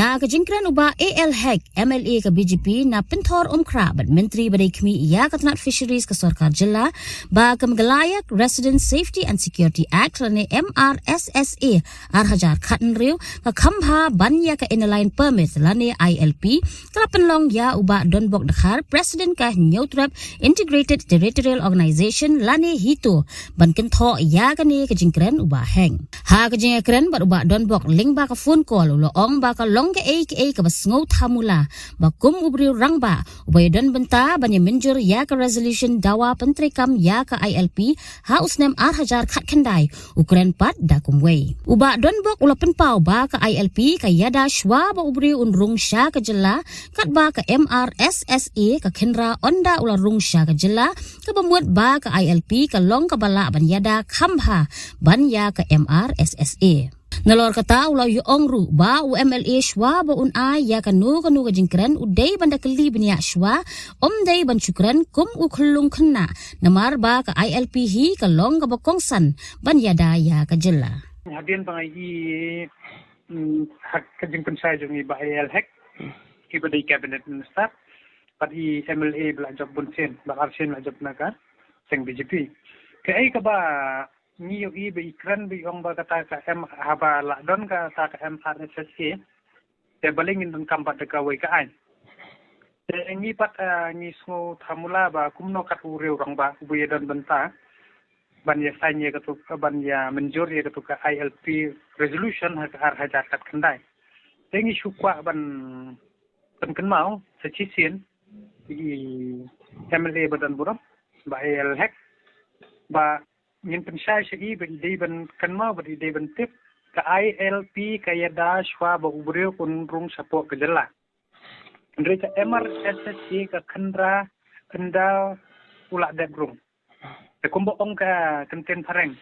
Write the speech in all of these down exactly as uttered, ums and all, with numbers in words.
Na ka jingkren u Bah A L Hek, M L A ka B J P na Pynthorumkhrah bad Myntri ba dei khmih ïa ka tnat Fisheries ka Sorkar Jylla, ba ka Meghalaya Resident Safety and Security Act lane M R S S A ar hajar khathynriew ka kham bha ban ïa ka Inner Line Permit lane I L P, ka la pynlong ïa u Bah Donbok Dkhar, President ka Hynñiewtrep Integrated Territorial Organization lane HITO, ban kynthoh ïa kane ka jingkren u Bah Hek. Ha ka jingkren bad u Bah Donbok lyngba ka phone call, u la ong ba ka long kaei kaei kaba sngewthamula ba kum u briew rangbah uba ïadon bynta ban ïamynjur ïa ka resolution dawa pyntreikam ïa ka I L P ha u snem ar hajar khatkhyndai, u kren pat da kumwei. U Bah Donbok u la pynpaw ba ka I L P ka ïada shwa ba u briew un rung sha ka jylla, katba ka M R S S A ka khynra ynda u la rung sha ka jylla, kaba mut ba ka I L P ka long kaba lah ban ïada kham bha ban ïa ka M R S S A. Nalor kata, u la ïa ong ruh ba u M L A shwa ba un ai ïa kano kano ka jingkren u dei ban da kylli bniah shwa, ym dei ban shu kren kum u khyllung khynnah, namar ba ka I L P hi ka long kaba kongsan ban ïada ïa ka jylla. Hadien ba ngi, mm, ha ka jingpynshai jong i Bah A L Hek, i ba dei Cabinet Minister, bad i M L A ba la jop bun sien, bad ar sien la jop na ka seng B J P. Kaei kaba ngi ïohi ba i kren ba i ong ba kata ka M, haba la don kata ka M R S S A, te balei ngin donkam pat da kawei ka aiñ. Te ngi pat, ah, ngi sngewthamula ba kumno kat u briew rangbah uba ïadon bynta ban ïa sign ïa katu, ban ïamynjur ïa katu ka I L P resolution ha ka ar hajar khatkhyndai. Te ngi shu kwah ban pynkynmaw sa shisien i M L A ba don burom, Bah A L Hek, ba ngin pynshai sha i ba i dei ban kynmaw, ba i dei ban tip, ka I L P ka ïada shwa ba u briew un rung shapoh ka jylla. Hynrei ka M R S S A ka khynra ynda u la dep rung. Te kumba ong ka kyntien phareng,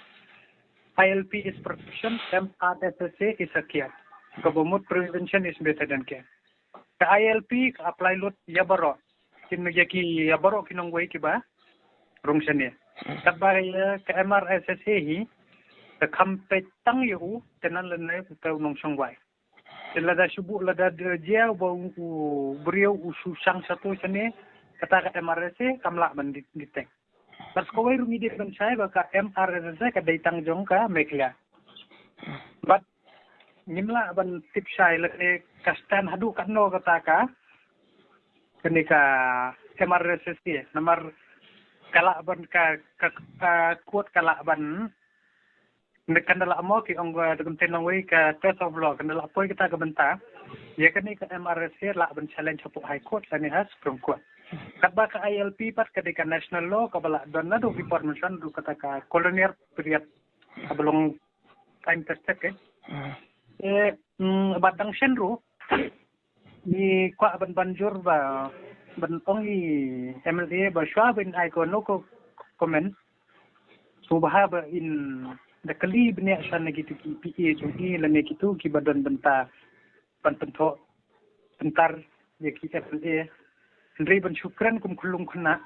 I L P is protection, M R S S A is a care. Kaba mut, prevention is better than care. Ka I L P ka apply lut ïa baroh. Kin ïa ki, ïa baroh ki nongwei kiba rung shane. Katba ïa ka M R S S A hi, ka kham peit tang ïa u, te nan lane uta u nongshong wai. Te lada shu buh, lada jia ba u, u briew u shu shang shatu shane, kata ka M R S S A kam lah ban di, detect. Bad sa kawei ruh ngi dei ban shai ba ka M R S S A ka dei tang jong ka Meghalaya. Bad ngim lah ban tip shai lane ka stand haduh katno kata ka, kane ka M R S S A, namar ka lah ban ka, ka, ka court ka lah ban, ne kan da lah mo ki ong, eh, da kan ten nongwei ka test of law, kan da lah poi kata ka bynta. Ïa kane ka M R S A lah ban challenge hapoh High Court lane ha Supreme Court. Katba ka I L P pat ka dei ka national law kaba lah don naduh ki por mynshwa, naduh kata ka colonial period kaba long time tested, eh. Hmm. Eh, mm, bad dang shen ruh, ngi kwah ban banjur ba, ban ong i M L A ba shwa ban ai ko no ko comment, sngewbha ba in da kylli bniah shuwa na kitu ki P A jong i lane kitu kiba don bynta ban pynthoh pyntar ïa ki M L A. Hynrei ban shu kren kum khyllung khynnah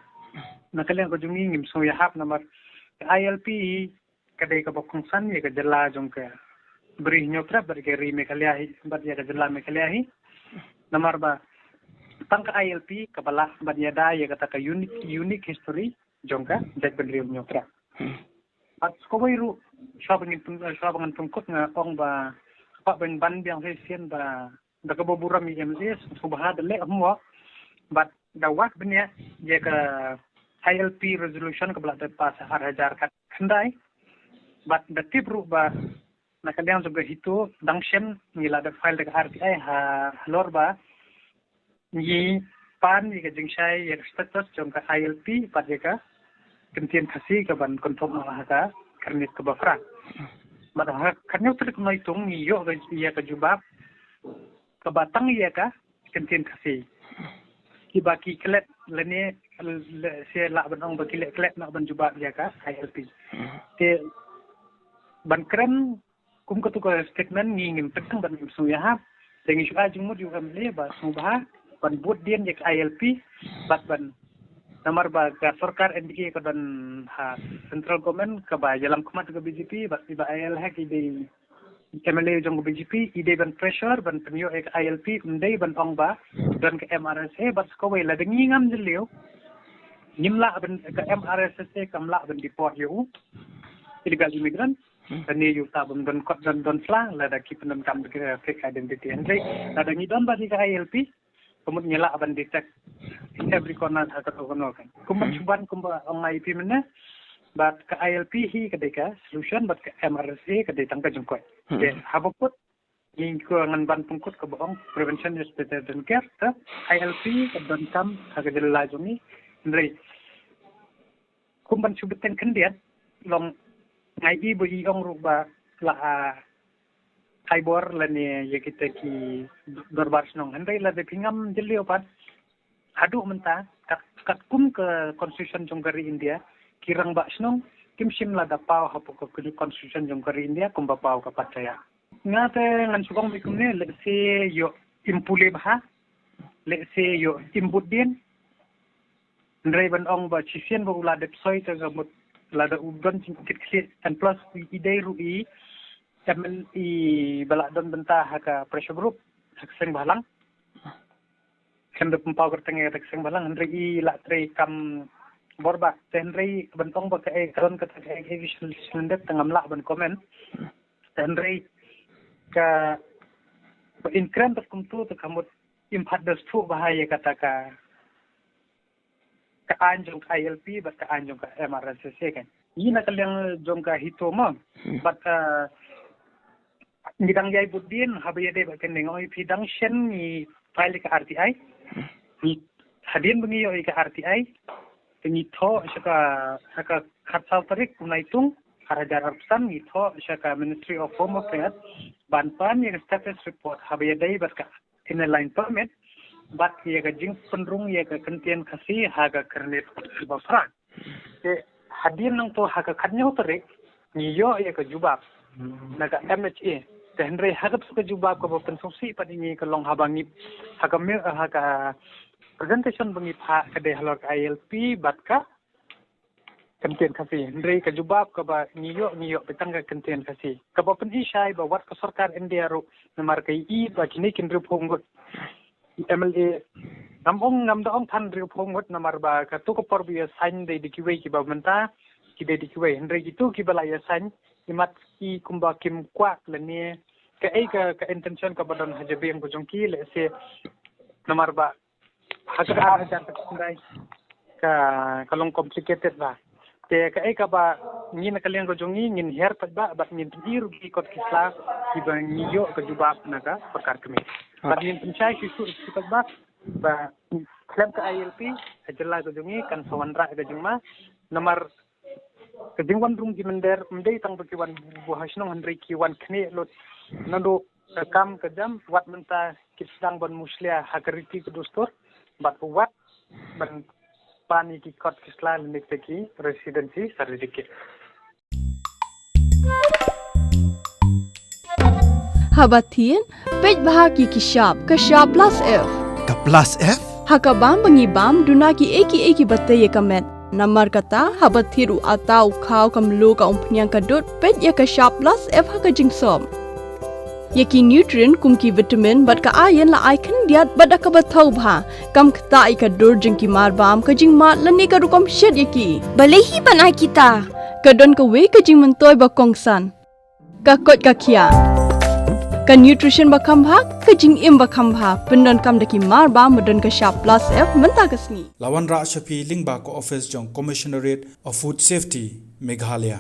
na ka liang ka jong ngi ngim sngew ïahap namar ka I L P ka dei kaba kongsan ïa ka jylla jong ka Bri Hynñiewtrep bad ka ri Meghalaya hi, bad ïa ka jylla Meghalaya hi. Namar ba tang ka I L P kaba lah ban ïada ïa kata ka unique, unique history jong ka jaitbynriew Hynñiewtrep. Hmm. Bad sa kawei ruh, shuwa ba ngin pyn-, shuwa ba ngan pynkut nga ong ba, ba ban ban biang shisien ba da kaba burom i M L A, sngewbha da leh homework bad da wad bniah ïa ka I L P resolution kaba la dep pass ha ar hajar khatkhyndai. Bad da tip ruh ba na ka liang jong ka HITO dang shen ngi la dep file da ka R T I ha, halor ba ngi pan ïa ka jingshai ïa ka status jong ka I L P bad ïa ka kyntien Khasi kaban kynthup noh ha ka Khyrnit kaba phra. Bad ha ka hynñiew tarik Naitung ngi ïoh ka, ïa ka jubab kaba tang ïa ka kyntien Khasi. Kiba ki klet lane, le, se lah ban ong ba ki leh klet noh ban jubab ïa ka I L P. Te ban kren kum katu ka statement ngi ngim pyrshang bad ngim sngew ïahap. Te ngi shu ai jingmut ïa u M L A ba sngewbha ban bud dien ïa ka I L P bad ban, namar ba ka sorkar N D A ka don ha central government kaba ïalam khmat ka B J P bad i Bah A L Hek i dei M L A jong ka B J P i dei ban pressure ban pynïoh ïa ka I L P, ym dei ban ong ba don ka M R S A. Bad sa kawei, lada ngi ngam jylliew, ngim lah ban, ka M R S S A kam lah ban deport ïa u illegal immigrant. Lane ïa uta bym don kot, don, don sla lada ki pyndonkam da ka fake identity. Hynrei lada ngi don bad ïa ka I L P, ka mut ngi lah ban detect in every corner ha kano kano kan. Kumba shu ban, kumba ong ngi phi mynne, bad ka I L P hi ka dei ka solution, bad ka M R S A ka dei tang ka jingkoit. Te haba kut, ngi kwah ngan ban pynkut kaba ong prevention is better than care. Te I L P ka donkam ha ka jylla jong ngi. Hynrei kum ban shu bteng khyndiat, long ngi i ba i ong ruh ba la, ah, ai bor lane ïa kita ki dorbar shnong. Hynrei lada phi ngam jylliew pat, haduh mynta, kat, katkum ka constitution jong ka ri India, ki rangbah shnong kim shym la da paw hapoh ka constitution jong ka ri India kumba paw ka Pattaya. Nga te ngan shu ong beit kumne, lehse ïoh im pule bha, lehse ïoh im bud dien. Hynrei ban ong ba shisien ba u la dep soi, te ka mut lada u don jingkitkhlieh, and plus i dei ruh i M L A ba la don bynta ha ka pressure group ha ka seng bhalang. Kan da pynpaw kyrteng ïa ka seng bhalang, hynrei i la trei kam bor ba. Te hynrei ban ong ba kaei ka don kata ka aggression, te ngam lah ban comment. Te hynrei kaba in kren bad kumto, te ka mut im pat da shu bha ïa kata ka, ka aiñ jong ka I L P bad ka aiñ jong ka M R S S A kan. Ngi na ka liang jong ka HITO mo. Bad, ah, ngi dang ïai bud dien, haba ïadei bad kane nga ong ïa phi, dang shen ngi file ka R T I. Ngi, hadien ba ngi ïoh ïa ka R T I, te ngi thoh sha ka, ha ka khatsaw tarik u Naitung ar hajar arphew san, ngi thoh sha ka Ministry of Home Affairs ban pan ïa ka status report haba ïadei bad ka Inner Line Permit bad ïa ka jingpynrung ïa ka kyntien Khasi ha ka kyrnit baphra. Te hadien nangto ha ka khathynñiew tarik ngi ïoh ïa ka jubab na ka M H A. Te hynrei ha kato ka jubab kaba pynsngewsih pat ïa ngi ka long haba ngi, ha ka mi-, ha ka presentation ba ngi phah ka dei halor ka I L P bad ka kyntien Khasi. Hynrei ka jubab kaba ngi ïoh, ngi ïoh beit tang ka kyntien Khasi. Kaba pyni shai ba wat ka sorkar India ruh, namar ka i ba kine ki hynriewphew ngut M L A, ngam ong, ngam da ong than hynriewphew ngut, namar ba kato ka por ba ïa sign dei da kiwei kiba mynta, ki dei da kiwei. Hynrei kito kiba la ïa sign, imat i kumba kim kwah lane kaei ka, ka intention kaba don ha jabieng ka jong ki, lehse namar ba ha ka ar hajar khatkhyndai ka, ka long complicated ba. Te kaei kaba ngi na ka liang ka jong ngi ngin hiar pat ba, bad ngin pyni ruh ki kot ki sla kiba ngi ïoh ka jubab na ka sorkar kmie. Bad ngin pynshai shuh shuh pat ba, ba khlem ka I L P ka jylla ka jong ngi kan sa wanrah ka jingma. Namar ka jingwan rung jingmynder ym dei tang ba ki wan buh ha shnong, hynrei ki wan khnieh lut naduh ka kam ka jam, wat mynta ki sdang ban mushlia ha ka riti ka dustur, bad wat ban pan ïa ki kot ki sla lane ki residency certificate. Haba thied, peit bha ki ki shap, ka shap plus F. Ka plus F? Ha ka bam ba ngi bam, duna kiei kiei kiba tei ïa ka met. Namar kata, haba thied u atta, u khaw, ka mluh, ka umphniang, ka dud, peit ïa ka shap plus F ha ka jingsop. Ïa ki nutrient kum ki vitamin bad ka iron la ai khyndiat bad da kaba thaw bha. Kam ktah ïa ka dur jong ki mar bam, ka jingmad lane ka rukom shet ïa ki. Balei hi ban ai kita? Ka don kawei ka jingmyntoi ba kongsan. Ka koit ka khiah. Ka nutrition ba kham bha, ka jingim ba kham bha. Pyndonkam da ki mar bam ba don ka shap plus F mynta ka sngi. La wanrah sha phi lyngba ka office jong Commissionerate of Food Safety, Meghalaya.